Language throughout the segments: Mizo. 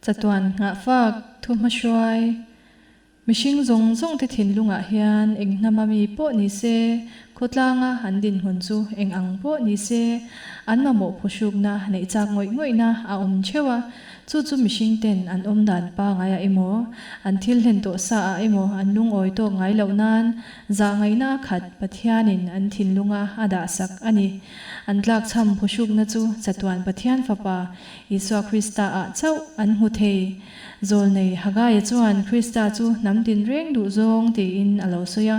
Chatuan nghahfak thuhmahruai mihring zawng zawngte thinlungah hian eng hnama mi pawh ni se, khawtlanga an dinhmun chu eng ang pawh ni se, an mamawh phuhrukna neih chak ngawih ngawihna a awm theuh a. Chu chu mihring ten an awm dan pangaiah emaw, an thil hlen tawh sa ah emaw an lungawi tawk ngai loh nan zahngaihna a khat Pathianin an thinlunga a dahsak a ni. An tlakchham phuhrukna chu chatuan Pathian Fapa Isua Krista ah chauh an hmu thei. Zawlnei Hagaia chuan Krista chu hnam tinreng duh zawng tiin a lo sawi a.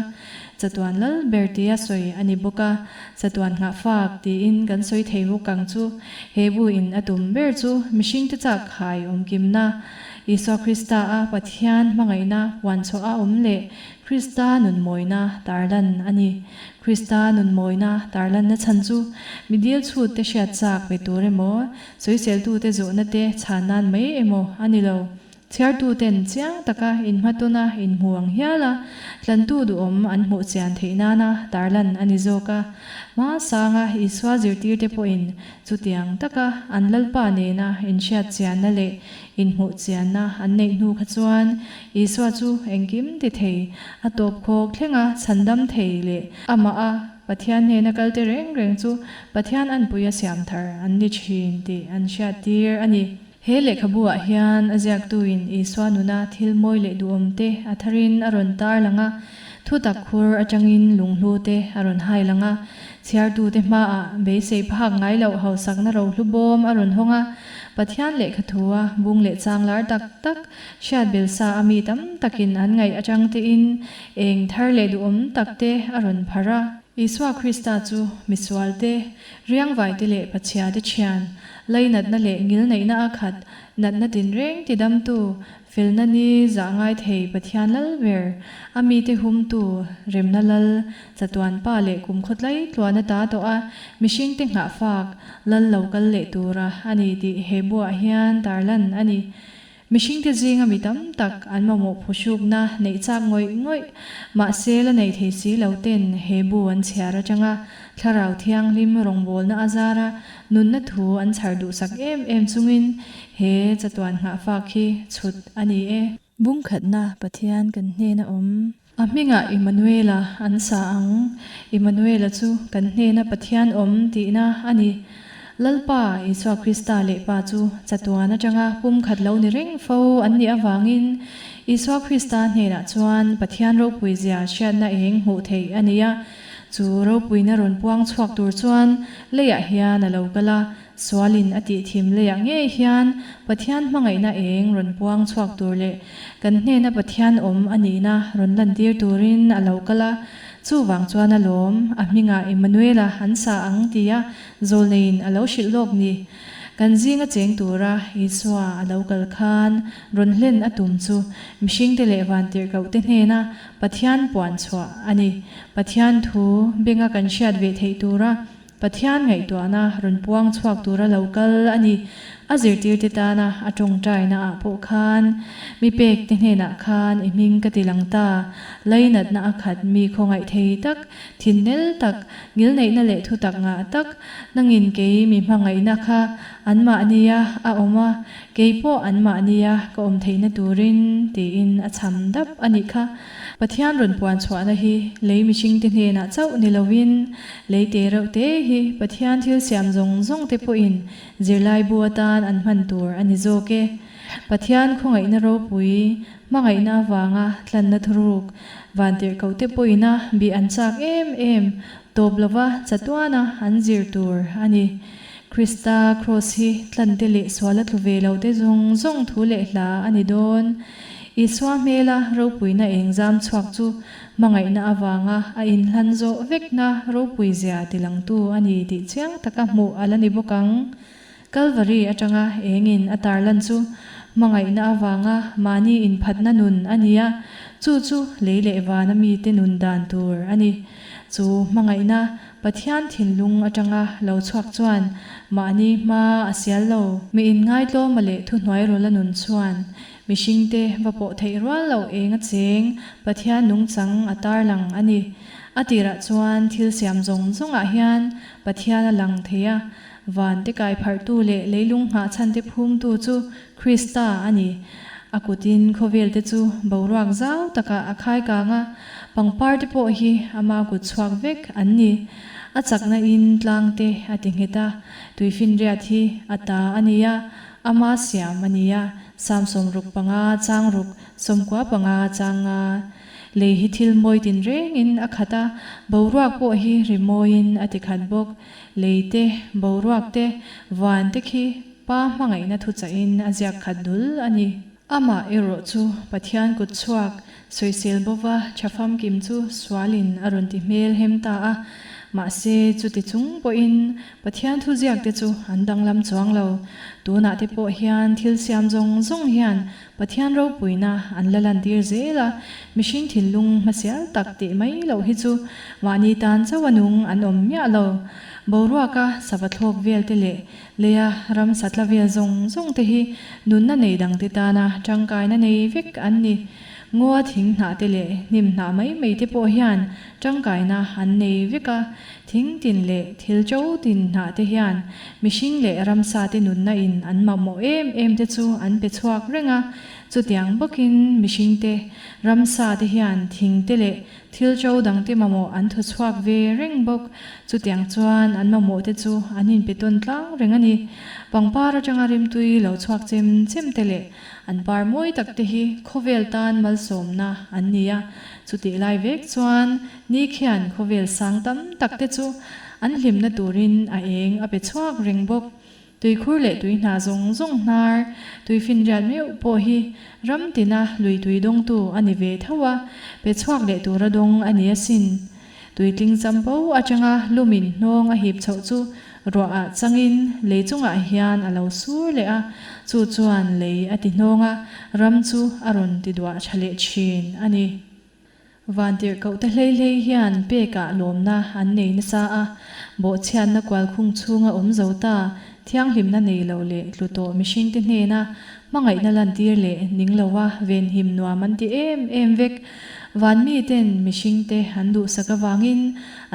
Chatuan lal ber tia sawi a ni bawk a, chatuan nghahfak tiin kan sawi thei bawk ang chu. He bu in a tum ber chu mihringte chak khai awmkimna, Isua Krista a Pathian hmangaihna puanchhuah a awm leh Krista nunmawina tarlan a ni. Krista nunmawina tarlanna chhan chu mi dil chhut te hriat chak pe tur emaw, sawiseltute zawhna te chhan nan mai emaw a ni lo. Chhiartuten chiang taka inhmatawna inhmu ang hial a, tlantu duhawm an hmuh chian theih nana tarlan a ni zawk a. Hma sanga Isua zirtirte pawhin chutiang taka an Lalpa nena inhriat chianna leh inhmuh chianna an neih hnu kha chuan Isua chu engkim ti thei, a tawpkhawk thlenga chhandam thei leh amah a Pathian hnena kalte reng reng chu Pathian anpuia siam thar an ni thin tih an hriattir a ni. He lehkhabu-ah hian a ziaktuin Isua nuna thil mawi leh duhawmte a tharin a rawn tar lang a, thutak khur atangin lunghlu te a rawn hai lang a, chhiartute hmaah beisei phak ngai loh hausakna rohlu bawm a rawn hawng a, Pathian lehkhathua bung leh chang lar tak tak hriat belsa a mi tam takin an ngaih atang tein eng thar leh duhawm takte a rawn pharh a. Isua Krista chu misualte, riangvaite leh Pathiate thian, Lainatna leh ngilneihna a khat, natna tinreng tidamtu, felna ni zah ngai thei Pathian lal ber, a mite humtu, remna lal, chatuan pa leh kum khawtlai tluan ata tawh a, mihringte nghahfak, lal lo kal leh tura a ni tih he buah hian tarlan a ni. Mihringte zinga mi tam tak an mamawh phuhrukna neih chak ngawih ngawih, mahse la nei thei si lo ten he bu an chhiar atanga Thlarau Thianghlim rawngbawlna a zara nunna thu an chhar duhsak em em chungin he chatuan nghahfak hi chhut a ni e. Bungkhatna Pathian kan hnena awm. A hmingah Immanuela an sa ang. Immanuela chu kan hnena Pathian awm tihna a ni. Lalpa Isua Krista leh Pa chu chatuan atanga pumkhat lo ni reng fo an nih avangin Isua Krista hnenah chuan Pathian ropuizia hriatna eng hmuh theih a ni a. Chu ropuina rawn puang chhuak tur chuan leiah hian a lo kal a, Sualin a tih thim leiah ngei hian Pathian hmangaihna eng rawn puang chhuak tur leh kan hnena Pathian awm a nihna rawn lantir turin a lo kal a, chuvang chuan a lawm, a hmingah Emmanuela an sa ang tia zawlneiin a lo hrilh lawk ni. Kan zinga cheng tura Isua a lo kal khan rawn hlen a tum chu mihringte leh vantirhkohte hnena Pathian puan chhuah a ni. Pathian thu benga kan hriat ve theih tura Pathian ngaihtuahna rawn puang chhuak tura lo kal a ni. A zirtirte tana a tawngtaina ah pawh khan, Mi pek te hnenah khan i hming ka ti lang ta, lainatna a khat mi khawngaih thei tak, thinnel tak, ngilneihna leh thutak ngah tak, nangin kei mi hmangaihna kha anmahnia a awm a, kei pawh anmahnia ka awm theihna turin, tiin a chham dap a nih kha. Pathian rawn puan chhuahna hi lei mihringte hnenah chauh ni lovin, lei te reuh te hi Pathian thil siam zawng zawng te pawhin zirlai bu atan an hman tur a ni zawk e. Pathian khawngaihna ropui, hmangaihna avanga tlanna thuruk, vantirhkoh te pawhina bih an chak em em tawp lova chatuana an zir tur a ni. Krista Kraws hi tlante leh suala tlu ve lo te zawng zawng thu leh hla a ni dawn. Isua hmela ropuina eng zam chhuak chu hmangaihna avanga a inhlan zawh vekna ropui zia tilangtu a ni tih chiang taka hmuh a la ni bawk ang. Kalvari atanga engin a tarlan chu hmangaihna avanga mahni inphatna nun a ni a, chu chu lei leh vana mite nun dan tur a ni. Chu hmangaihna Pathian thinlung atanga lo chhuak chuan mahni hma a sial lo. Mi inngaitlawma leh thuhnuairawla nun chuan mihringte va pawh theih rual loh eng a cheng Pathian nungchang a tarlang a ni. A tirah chuan thil siam zawng zawngah hian Pathian a lang thei a. Van te kai pharhtu leh leilung nghahchhan te phumtu chu Krista a ni. A kutin khawvel te chu boruak zau takah a khai kang a, pangpar te pawh hi ama kut chhuak vek an ni. A chakna in tlang te a ti nghet a, tuifinriat hi a ta a ni a, ama siam a ni a, Sam 65 chang ruk, 95 chang nga. Lei hi thil mawi tin rengin a khat a, boruak pawh hi ri mawiin a ti khat bawk. Lei te, boruak te, van te khi Pa hmangaihna thuchahin a ziak khat dul a ni. Amah erawh chu Pathian kut chhuak sawisel bova tha famkim chu sualin a rawn ti hmel hem ta a. Mahse, chuti chung pawhin Pathian thuziak te chu an danglam chuang lo. Tunah te pawh hian thil siam zawng zawng hian Pathian ropuina an la lantir zel a, mihring thinlung hmasial tak tih mai loh hi chu mahni tan chauh a nung an awm miah lo. Boruaka sava thlawk vel te leh leia ramsa tla vel zawng zawng te hi nunna nei dangte tana tangkaina nei vek an ni. Ngaw thing hnah te leh hnim hnah mai mai te pawh hian tangkaina an nei vek a, thing tin leh thil to tin hnah te hian mihring leh ramsa te nunna in an mamawh em em te chu an pe chhuak reng a, chutiang bawkin mihring te, ramsa te hian thing te leh thil to dang te mamawh an thaw chhuak ve reng bawk, chutiang chuan an mamawh te chu an inpe tawn tlang reng a ni. Pangpar atanga rimtui lo chhuak chem chem te leh An par mawi tak te hi khawvel tan malsawmna an ni a, chutih lai vek chuan ni khian khawvel sang tam tak te chu an hlimna turin a eng a pe chhuak reng bawk. Tuikhur leh tui hna zawng zawng hnar, tuifinriat meuh pawh hi ram tina lui tui dawngtu a ni ve tho a, pe chhuak leh tura dawng a ni asin. Tuitling champo atanga lumin hnawng a hip chhoh chu ruah ah changin lei chungah hian a lo sur leh a, chu chuan lei a ti hnawng a, ram chu a rawn ti duah tha leh thin a ni. Vantirhkohte hlei hlei hian pekah lawmna an nei nasa a, bawhchhiatna kualkhung chhunga awm zo ta, thianghlimna nei lo leh tlu tawh mihringte hnena hmangaihna lantir leh ning lova venhim nuam an ti em em vek. Van miten mihringte an duhsak avangin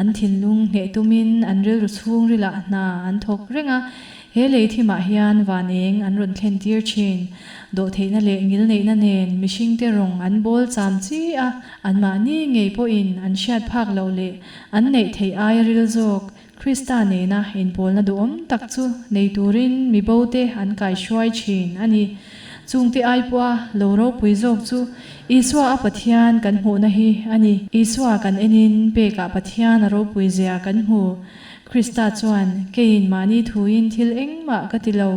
an thinlung hneh tumin an rilru chhungrilah hna an thawk reng a, he lei thimah hian van eng an rawn thlen tir thin. Dawhtheihna leh ngilneihna nen mihringte rawng an bawl cham chi a, anmahni ngei pawhin an hriat phak loh leh an neih theih aia ril zawk Krista nena inpawlna duhawm tak chu nei turin mi bote an kaihruai thin a ni. Chungte ai pawha lo ropui zawk chu Isua a Pathian kan hmuhna hi a ni. Isua kan enin pekah Pathian a ropui zia kan hmu. Krista chuan, Keiin mahni thuin thil engmah ka ti lo,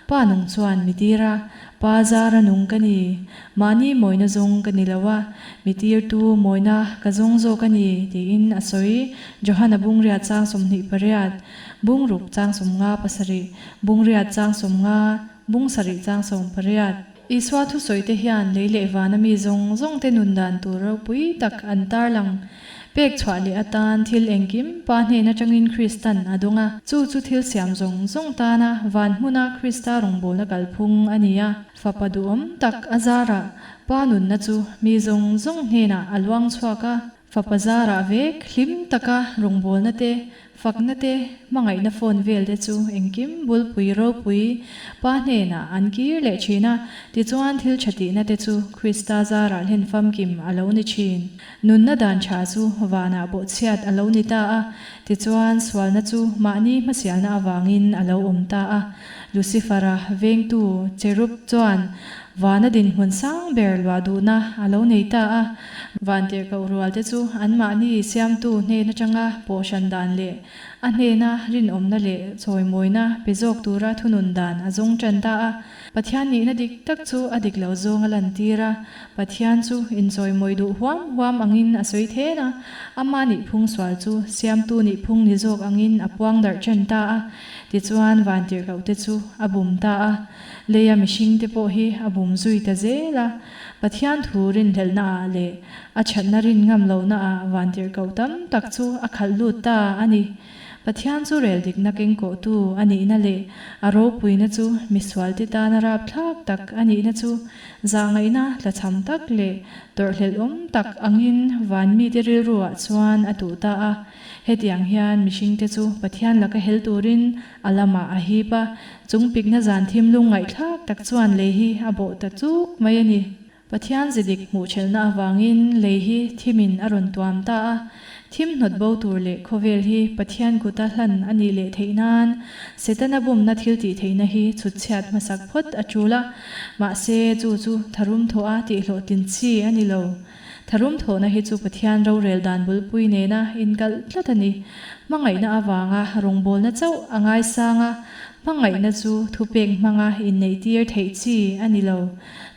Pa nung chuan mi tir a, Pa zara nung ka ni, mahni mawina zawng ka ni lo a, mi tirtu mawina ka zawng zawk a ni, tiin a sawi. Johana bungriat chang 28, bungruk chang 57, bungriat chang 50, bungsarih chang 18. Isua thusawite hian lei leh vana mi zawng zawngte nun dan tur ropui tak an tarlang. Pek chhuah leh atan thil engkim Pa hnen atangin Kristan a dawng a, chu chu thil siam zawng zawng tana van hmuna Krista rawngbawlna kalphung a ni a. Fapa duhawm tak a zarah Pa nunna chu mi zawng zawng hnenah a luang chhuak a. Fapa zarah vek hlim taka rawngbawlna te Fakna te, hmangaihna phone vel te chu engkim bulpui ropui Pa hnenah an kir leh thin a, tichuan thil tha tihna te chu Krista zarah hlen famkim a lo ni thin. Nunna dan tha chu vanah bawhchhiat a lo ni ta a, tichuan sualna chu mahni hmasialna avangin a lo awm ta a. Lucifer-a vengtu cherub chuan vana dinhmun sang ber luah duhna a lo nei ta a. Vantirhkoh rual te chu anmahni siamtu hnen atanga pawhhran dan leh a hnena rinawmna leh chawimawina pe zawk tura thunun dan a zawng tan ta a. Pathian nihna dik tak chu a dik lo zawng a lantir a, Pathian chu inchawimawi duh huam huam angin a sawi then a, ama nihphung sual chu siamtu nihphung ni zawk angin a puang darh tan ta a. Tichuan vantirhkoh te chu a bum ta a, leia mihring te pawh hi a bum zui ta zel a. Pathian thu rinhlelhna ah leh a thatna rin ngam lohna ah vantirhkoh tam tak chu a khalh lut ta a ni. Pathian chu rel dikna kengkawhtu a nihna leh a ropuina chu misualte tana rapthlak tak a nihna chu zahngaihna tlachham tak leh tawrhhlelhawm tak angin van mite rilruah chuan a tuh ta a. Hetiang hian mihringte chu Pathian laka hel turin a lamah a hip a, chung pikna zan thim lungngaihthlak tak chuan lei hi a bawh ta chuk mai a ni. Pathian zidik hmuh ṭhelhna avangin lei hi thimin a rawn tuam ta a, thim hnawt bo tur leh khawvel hi Pathian kuta hlan a nih leh theih nan Setana bumna thil tih theihna hi chhut chhiat hmasak phawt a ṭul a, mahse chu chu tharum thawha tihhlawhtlin chi a ni lo. Tharum thawhna hi chu Pathian rorel dan bulpui nena inkalh tlat a ni. Hmangaihna avanga rawngbawlna chauh a ngaisang a, hmangaihna chu thupek hmanga inneihtir theih chi a ni lo.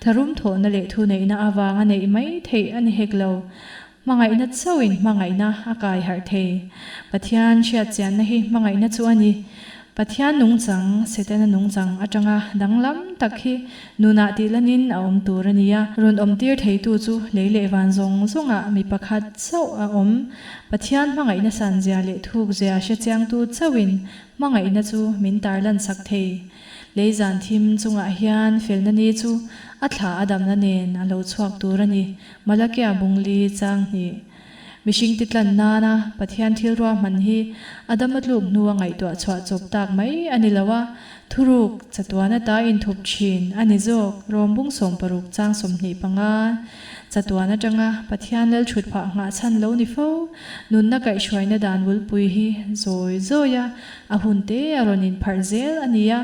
Tharum thawhna leh thuneihna avanga neih mai theih a ni hek lo. Hmangaihna chauhin hmangaihna a kai harh thei. Pathian hriatchianna hi hmangaihna chu a ni. Pathian nungchang, Setana nungchang atanga danglam tak hi nunah tih lanin a awm tur a ni a. Rawn awmtir theitu chu lei leh van zawng zawngah mi pakhat chauh a awm. Pathian hmangaihna sanzia leh thukzia hrechiangtu chauhin hmangaihna chu min tarlansak thei. Lei zan thim chungah hian felna ni chu a thla a damna nen a lo chhuak tur a ni, Malakia bungli chang hnih. Mihring ti tlan nana Pathian thil ruahman hi a dam a tluk hnua ngaihtuah chhuah chawp tak mai a ni lo a, thuruk chatuan ata inthup thin a ni zawk, Rom bung 60 chang 25. Chatuan atanga Pathian lal thut phah nghah chhan lo ni fo, nunna kaihhruaina dan bulpui hi zawi zawi a, A hun te a rawn inpharh zel a ni a,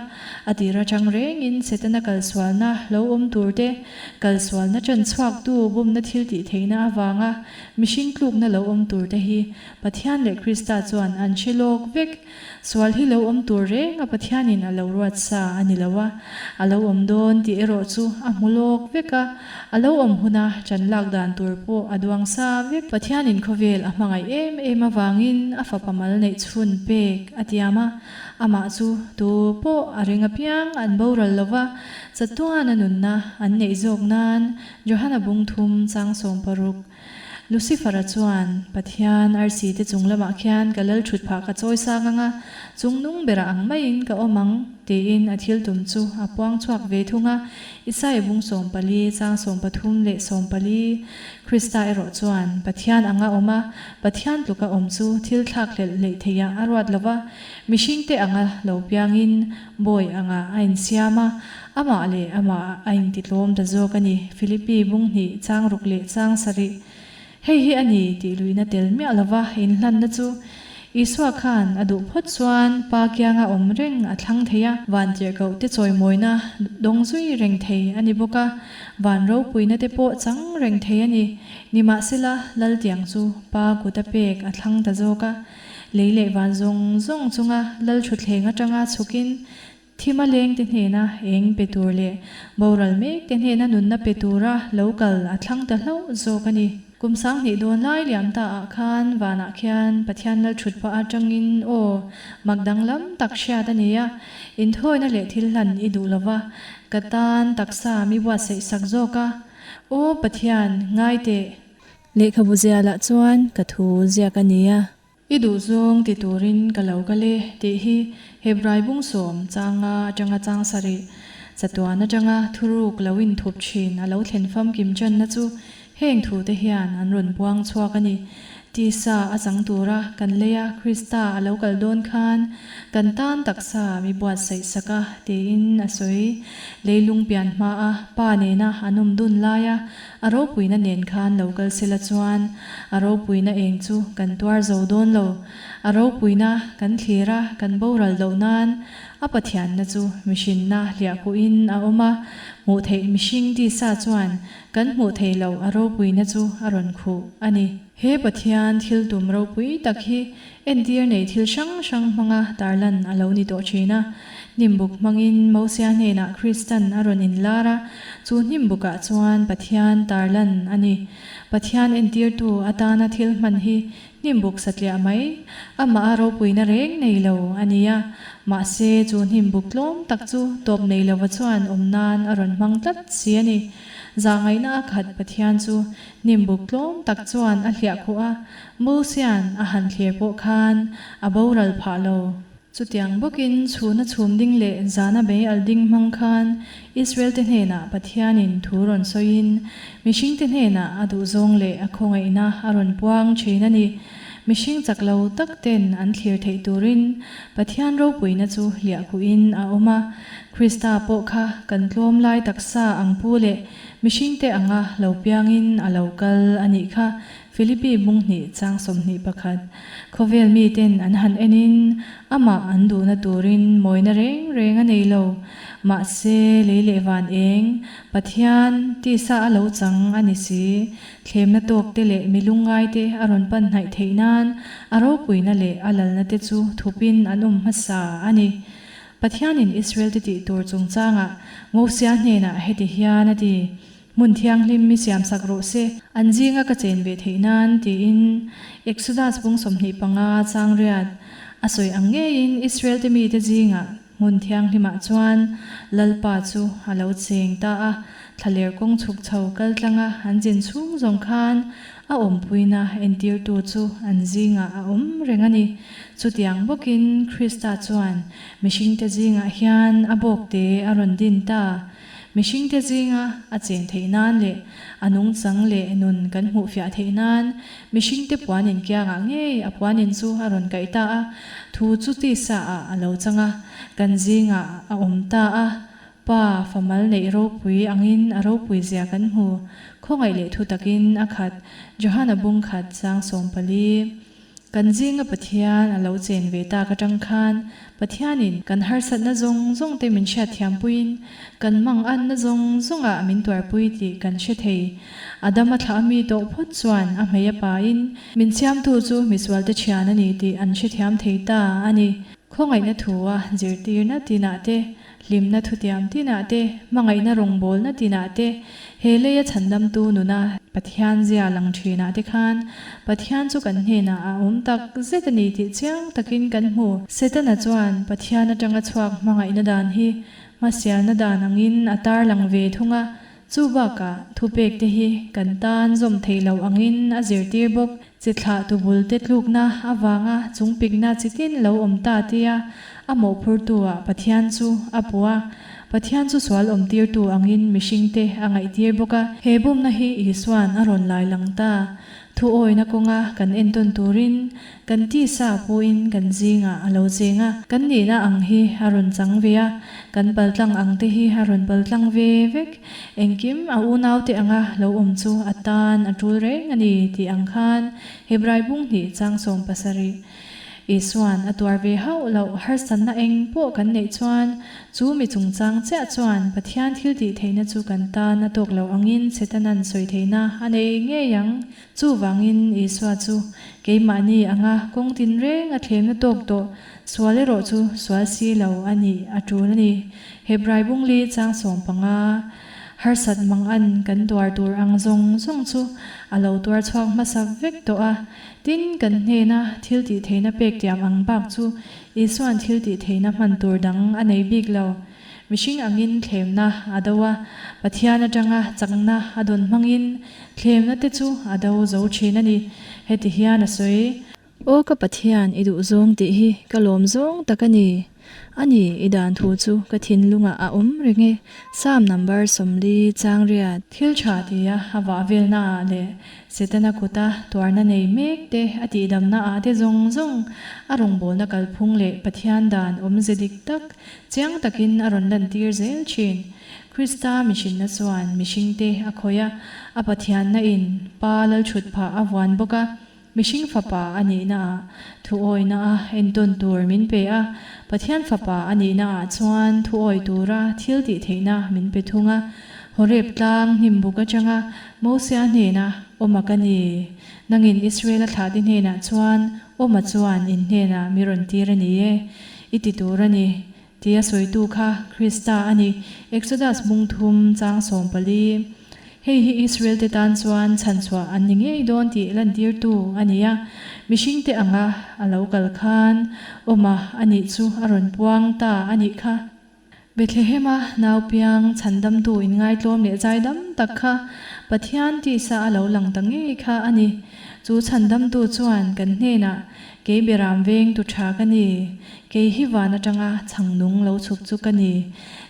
a tir atang rengin Setana kalsualna lo awm tur te, kalsualna ṭan chhuaktu bumna thil tih theihna avanga mihring tlukna lo awm tur te hi Pathian leh Krista chuan an hre lawk vek. Sual hi lo awm tur reng a Pathianin a lo ruat sa a ni lo a, a lo awm dawn tih erawh chu a hmu lawk vek a, a lo awm huna ṭan lak dan tur pawh a duang sa vek. Pathianin khawvel a hmangaih em em avangin a fapa mal neih chhun pek a tiam a, amah chu tu pawh a ring apiang an boral lo va, chatuan a nunna an neih zawk nan Johana bung thum chang 60. Lucifer-a chuan, Pathian, arsi te chung lamah khian ka lal thut phah ka chawi sang ang a, chung nung berah ang maiin ka awm ang, tiin a thil tum chu a puang chhuak ve thung a. Isaiah bung 14, chang 13 leh 14, Krista erawh chuan, Pathian anga awm a, Pathian tluka awm chu thil thlak hlelh hleih theiah a ruat lo va, mihringte anga lo piangin bawi anga a insiam a, Amah leh amah a intitlawm ta zawk a ni, Philippi bung hnih chang ruk leh chang sarih. Hei hi a ni tih luihna tel miah lova inhlanna chu Isua khan a duh phawt chuan Pa kianga awm reng a thlang thei a, van tirhkoh te chawimawina dawng zui reng thei a ni bawk a, van ropuina te pawh chang reng thei a ni. Nimahsela, Laltiang chu Pa kut a pek a thlang ta zawk a, lei leh van zawng zawng chunga Lal thutthleng atanga chhukin Thima lengte hnena eng pe tur leh boral mekte hnena nunna pe tura lo kal a thlang ta hlauh zawk a ni. Kum 2000 dawn lai liam ta ah khan vanah khian Pathian lal thut pah atangin aw mak danglam tak hriat a ni a, inthawina leh thil hlan i duh lova ka tan taksa mi buatsaih sak zawk a, Aw Pathian, ngai teh! Lehkhabu zialah chuan ka thu ziak a ni a. I duhzawng ti turin ka lo kal e tih hi Hebrai bung sawm changa atanga chang sarih chatuan atanga thuruk lo inthup thin a lo thlen famkim channa chu heng thute hian an rawn puang chhuak a ni. Tisa a chang tura kan leia Krista a lo kal dawn khan kan tan taksa mi buatsaih sak a tiin a sawi. Leilung pian hmaa Pa nena an awm dun laia A ropuina nen khan lo kal sela chuan a ropuina eng chu kan tuar zo dawn lo. A ropuina kan thlir a, kan boral loh nan a Pathianna chu mihrinna hliahkhuhin a awm a, hmuh theih mihring tisa chuan kan hmuh theih loh a ropuina chu a rawn khuh a ni. He Pathian thil tum ropui tak hi entir nei thil hrang hrang hmanga tarlan a lo ni tawh thin a. Hnimbuk hmangin Mosia hnenah Kristan a rawn inlar a, chu hnimbukah chuan Pathian tarlan a ni. Pathian entirtu atana thil hman hi hnimbuk satliah mai, amah a ropuina reng nei lo a ni a. Mahse, chu hnimbuk tlawm tak chu tawp nei lova chuan awm nan a rawn hmang tlat si a ni. Zahngaihna a khat Pathian chu hnimbuk tlawm tak chuan a hliah khuh a, Mosia'n a han thlir pawh khan a boral phah lo. Chutiang bawkin chhuna chhum ding leh zana bei al ding hmang khan Israel-te hnenah Pathianin thu rawn sawiin mihringte hnenah a duhzawng leh a khawngaihna a rawn puang thin a ni. Mihring chak lo tak ten an thlir theih turin Pathian ropuina chu hliahkhuhin a awm a. Krista pawh kha kan tlawm lai taksa ang pu leh mihringte anga lo piangin a lo kal a nih kha. Philippi bung hnih chang 21, Khawvel miten an han enin amah an duhna turin mawina reng reng a nei lo. Mahse, lei leh van eng, Pathian, tisa a lo chang a ni si. Thlemna tawk te leh mi lungngai te a rawn pan hnaih theih nan a ropuina leh a lalna te chu thupin an awm hmasa a ni. Pathianin Israel te tih tur chungchangah Mosia hnenah heti hian a ti, Hmun thianghlim mi siamsak rawh se, an zinga ka chen ve theih nan, tiin Exodus bung 25 chang riat a sawi ang ngeiin Israel te mite zingah hmun thianghlimah chuan Lalpa chu a lo cheng ta a, thlaler kawng chhuk chho kal tlanga an zin chhung zawng khan a awmpuina entirtu chu an zingah a awm reng a ni. Chutiang bawkin Krista chuan mihringte zingah hian a bawkte a rawn din ta. Mihringte zinga a chen theih nan leh a nungchang leh nun kan hmuhfiah theih nan mihringte puanin kiangah ngei a puanin chu a rawn kaih ta a, thu chu tisa ah a lo chang a, kan zingah a awm ta a, Pa famal neih ropui angin a ropui zia kan hmu, khawngaih leh thu takin a khat, Johana bung khat chang 14. Kan zinga Pathian a lo chen ve tak atang khan Pathianin kan harsatna zawng zawng te min hriatthiam puiin kan manganna zawng zawngah min tuarpui tih kan hre thei. Adama thlah a mi tawh phawt chuan a hmei a pain min siamtu chu misualte thian a ni tih an hrethiam thei ta a ni. Khawngaihna thua zirtirna tinah te, hlimna thutiam tinah te, hmangaihna rawngbawlna tinah te, he leia chhandamtu nuna Pathian zia lang thinah te khan Pathian chu kan hnenah a awm tak zet a ni tih chiang takin kan hmu. Setana chuan Pathian atanga chhuak hmangaihna dan hi hmasialna dan angin a tarlang ve thung a, chu bakah thupek te hi kan tan zawm theih loh angin a zirtir bawk. Chi thlah tu bul te tlukna avanga chung pikna chi tin lo awm ta tia a mawhphurtu ah Pathian chu a puh a. Pathian chu sual awm tirtu angin mihring te a ngaihtir bawk a. He bumna hi Isua'n a rawn lai lang ta. Thu awina kawnga kan entawn turin kan tisa puhin kan zingah a lo cheng a. Kan nihna ang hi a rawn chang ve a, kan paltlang ang te hi a rawn paltlang ve vek. Engkim a unaute anga lo awm chu a tan a tul reng a ni tih ang khan Hebrai bung hnih chang 70 Isua'n a tuar ve hauh loh harsatna eng pawh kan neih chuan chu mi chungchang chiah chuan Pathian thil tih theihna chu kan tan a tawk loh angin Setana'n sawi theihna a nei ngei ang. Chuvangin Isua chu keimahni anga kawng tinreng a thlemna tawk tawh Sual erawh chu sual si lo a nih a tul a ni. Hebrai bungli chang 15, Harsat mang an kan tuar tur ang zawng zawng chu a lo tuar chhuak hmasa vek tawh a. Tin, kan hnena thil tih theihna pek tiam ang bak chu Isua'n thil tih theihna hman tur dang a nei bik lo. Mihring angin thlemna a do a, Pathian atanga chakna a dawn hmangin thlemna te chu a do zo thin a ni. Heti hian a sawi. Aw ka Pathian, i duh zawng tih hi ka lawm zawng tak a ni. A ni, i dan thu chu ka thinlungah a awm reng e. Psalm number 40 chang riat. Thil tha tia a vah velna ah leh Setana kuta tuarna nei mek te a tihdamna ah te zawng zawng a rawngbawlna kalphung leh Pathian dan awmze dik tak chiang takin a rawn lantir zel thin. Krista mihrinna chuan mihringte a khawih a, a Pathianna in Pa lalthutphah a vuan bawk a. Mihring fapa a nihna ah thuawina a entawn tur min pe a, Pathian fapa a nihna ah chuan thuawi tura thil tih theihna min pe thung a. Horeb tlang hnim buk atanga Mosia hnena awma ka ni. Nangin Israela thlahte hnenah chuan awma chuan in hnenah mi rawn tir a ni e, i ti tur a ni. tia sawitu kha Krista a ni, Exodus bung thum chang 14. Hei hi Israel-te tan chuan chhanchhuah an ni ngei dawn tih lantirtu a ni a, mihringte anga a lo kal khan awma a nih chu a rawn puang ta a nih kha. Bethlehema naupiang chhandamtu inngaitlawm leh zaidam tak kha Pathian tisa a lo lang ta ngei kha a ni. Chu chhandamtu chuan kan hnenah, Kei beram veng tu tha ka ni, kei hi van atanga chhang nung lo chhuk chu ka ni,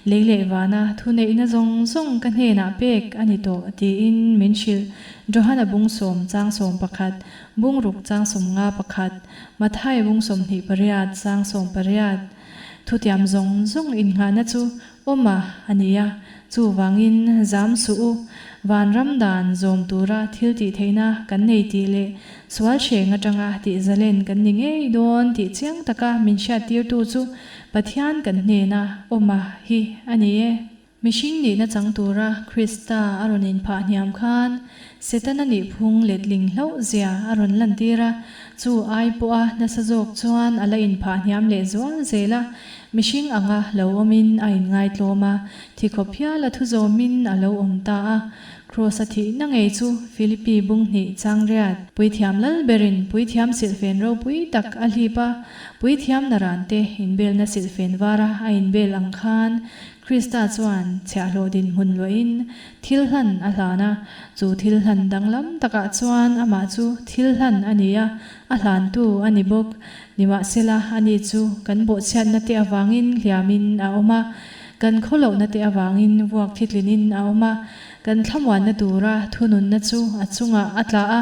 lei leh vana thuneihna zawng zawng ka hnenah pek a ni tawh, tiin min hrilh. Johana bung sawm chang 11, bung ruk chang 51, Matthai bung 28 chang 18. Thutiam zawng zawng innghahna chu awm a a ni a, chuvangin zam suh u, vanram dan zawm tura thil tih theihna kan nei tih leh sual hreng atanga tih zalen kan ni ngei dawn tih chiang taka min hriattirtu chu Pathian kan hnena awm a hi a ni e. Mihring nihna chang tura Krista a rawn inphah hniam khan Setana nihphung letling hlauh zia a rawn lantir a, chu ai pawha nasa zawk chuan a la inphah hniam leh zual zel a, mihring anga lo awmin a inngaitlawm a, thi khawp hial a thuzawmin a lo awm ta a. Kraws a thihna ngei chu Philippi bung hnih chang riat puithiam lal berin puithiam silhfen ropui tak a hlip a, puithiam narante inbelna silhfen vara a inbel ang khan Krista chuan chhiahhlawh dinhmun luahin thil hlan a hlan a, chu thil hlan danglam takah chuan amah chu thil hlan a ni a, a hlantu a ni bawk. Nimahsela, ani chu kan bawhchhiatna te avangin hliamin a awm a, kan khawlohna te avangin vuak thitlinin a awm a, kan thlamuanna tura thununna chu a chungah a tla a,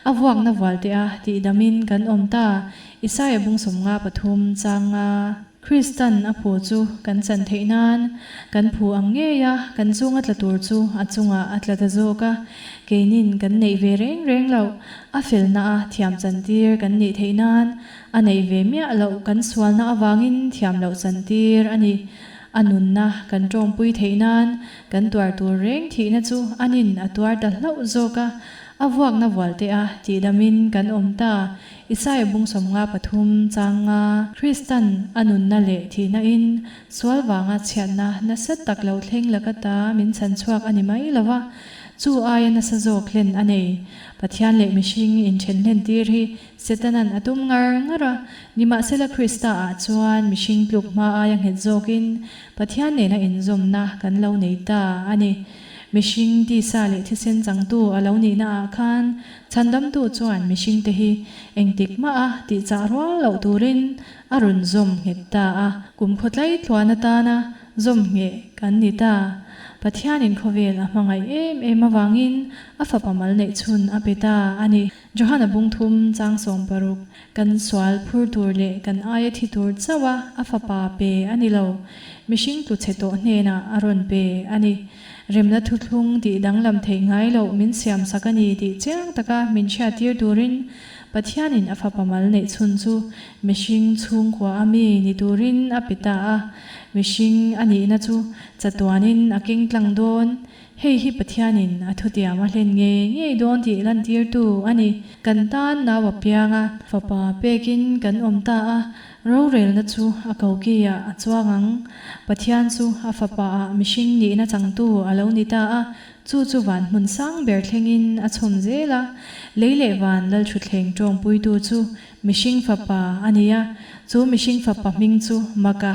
a vuakna vualtea tihdamin kan awm ta. Isaia bung 53 chang nga. Kristan a phu chu kan chan theih nan, kan phu ang ngei a, kan chunga tla tur chu a chungah a tla ta zawk a. Keinin kan neih ve reng reng loh, a felna a thiam chantir kan nih theih nan, a neih ve miah loh kan sualna avangin thiam loh chantir a ni. A nunna kan tawngpui theih nan, kan tuar tur reng thihna chu anin a tuar ta hlauh zawk a, a vuakna vualte a tihdamin kan awm ta. Isaia bung 53 chang nga, Kristan a nunna leh thihna in sual vanga chhiatna nasa tak lo thleng laka ta min chhan chhuak a ni mai lo va, chu aia nasa zawk hlen a nei. Pathian leh mihring inthen hlen tir hi Setanan a tum ngar ngar a, nimahsela Krista ah chuan mihring tluk hma aia nghet zawkin Pathian nena inzawmna kan lo nei ta a ni. Mihring tisa leh thisen changtu a lo nihna ah khan Chhandamtu chuan mihringte hi engtik mah a tihchah rual loh turin a rawn zawm nghet ta a. Kum khawtlai tluan atana zawm ngheh kan ni ta. Pathianin khawvel a hmangaih em em avangin a fapa mal neih chhun a pe ta a ni. Johana bung thum chang 16, Kan sual phur tur leh kan aia thi tur chauh a a fapa pe a ni lo. Mihring tlu chhe tawh hnenah a rawn pe a ni. Remna thuthlung tih danglam theih ngai loh min siam sak a ni tih chiang taka min hriattir turin Pathianin a fapa mal neih chhun chu mihring chhungkua a mi ni turin a pe ta a. Mihring a nihna chu chatuanin a keng tlang dawn. Hei hi Pathianin a thutiam a hlen ngei ngei dawn tih lantirtu a ni. Kan tan nau a piang a, fapa pekin kan awm ta a, Rorelna chu a kokiah a chuang ang. Pathian chu a fapaah mihring nihna changtu a lo ni ta a, chu chu van hmun sang ber thlengin a chhawm zel a. Lei leh van lalthutthleng tawngpuitu chu mihring fapa a ni a, chu mihring fapa hming chu Maka,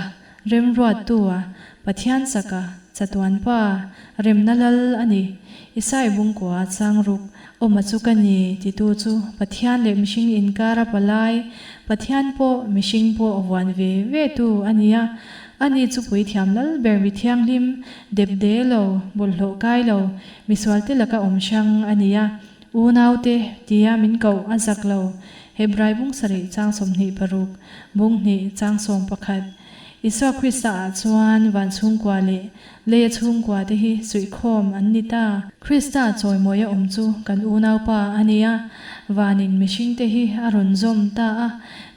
Remruattua, Pathian chaka, Chatuan Pa, Remna Lal a ni. Isai bungkua chang ruk, Awma chu ka ni, titu chu Pathian leh mihring inkara palai, Pathian pawh mihring pawh vuan ve ve tu a ni a. Ani chu puithiam lal ber mi thianghlim, depde lo, bawlhhlawh kai lo, misualte laka awm hrang a ni a. Unaute, tia min koh a zak lo. Hebrai bung sarih chang 26, bung hnih chang 11. Isua Krista ah chuan van chhungkua leh Leia chhungkua te hi suihkhawm an ni ta. Krista chawimawia awm chu kan unaupa a ni a, vanin mihringte hi a rawn zawm ta a,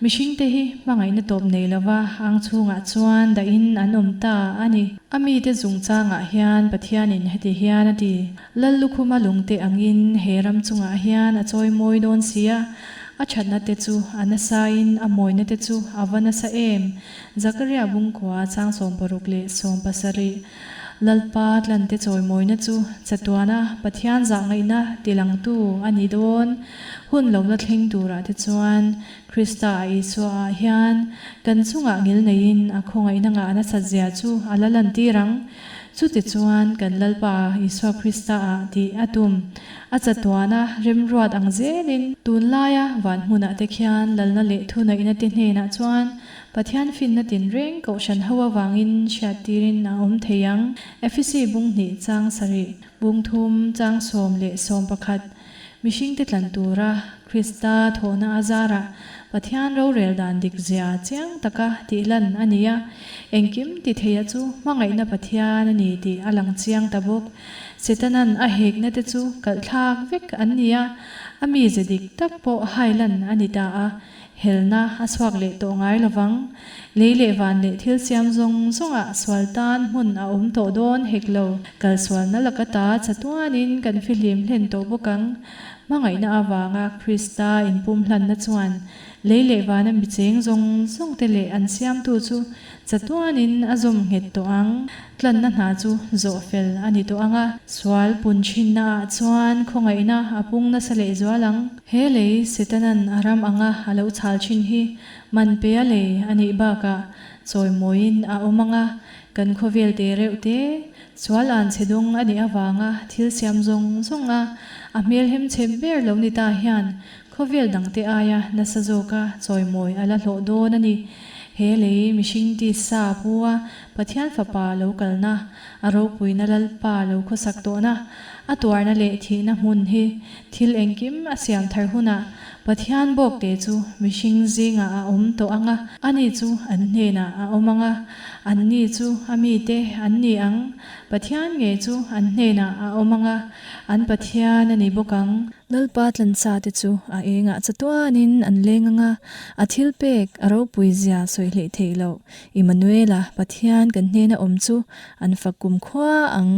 mihringte hi hmangaihna tawp nei lova ang chhungah chuan dahin an awm ta a ni. A mite zungchangah hian Pathianin heti hian a ti, Lallukhuma lungte angin he ram chungah hian a chawimawi dawn si a. A thatna te chu a nasain a mawina te chu a va nasa em! Zakaria bungkua chang 60 leh 70. Lalpa tlante chawimawina chu chatuana Pathian zahngaihna tilangtu a ni dawn. Hun lo la thleng turah te chuan Krista a Isua ah hian kan chungah ngil neiin a khawngaihna ngah nasat zia chu a la lantir ang. Chutichuan kan Lalpa Isua Krista ah tih a tum. A chatuana remruat ang zelin tunlaia van hmunah te khian lalna leh thunaihna te hnenah chuan Pathian finna tinreng kohhran ho avangin hriattirin a awm thei ang. Efesi bung hnih chang sarih, bung thum chang sawm leh 11. Mihringte tlan tura Krista thawhna a zarah Pathian rorel dan dik zia chiang taka tihlan a ni a, engkim ti theia chu hmangaihna Pathian a ni tih a lang chiang ta bawk. Setanan a hekna te chu kalhthlak vek an ni a, a mize dik tak pawh hailan a ni ta a, helna a chhuak leh tawh ngai lovang. Lei leh van leh thil siam zawng zawngah sual tan hmun a awm tawh dawn hek lo. Kal sualna laka ta chatuanin kan fihlim hlen tawh bawk ang. Hmangaihna avanga Krista inpumhlanna chuan lei leh vana mi cheng zawng zawng te leh an siamtu chu chatuanin a zawm nghet tawh ang. Tlanna hna chu zawh fel a ni tawh ang a, sual pun thinna ah chuan khawngaihna a pung nasa leh zual ang. He lei Setanan a ram anga a lo chhal thin hi man pe a lei a nih bakah chawimawiin a awm ang a, kan khawvel te reuh te sual an chhe dawng a nih avanga thil siam zawng zawng a a hmelhem chhe ber lo ni ta hian khawvel dangte aia nasa zawka chawimawi a la hlawh dawn a ni. He lei mihring tisa pua Pathian Fapa lo kalna, a ropuina Lalpa lo khawsak tawhna, a tuarna leh thihna hmun hi thil engkim a siam thar hunah Pathian bawkte chu mihring zingah a awm tawh ang a, ani chu an hnenah a awm ang a, anni chu a mite an ni ang, Pathian ngei chu an hnenah a awm ang a, an Pathian a ni bawk ang. Lalpa tlansa te chu a engah chatuanin an leng ang a, a thilpek a ropui zia sawi hleih theih loh Immanuela Pathian kan hnena awm chu an fak kum khua ang.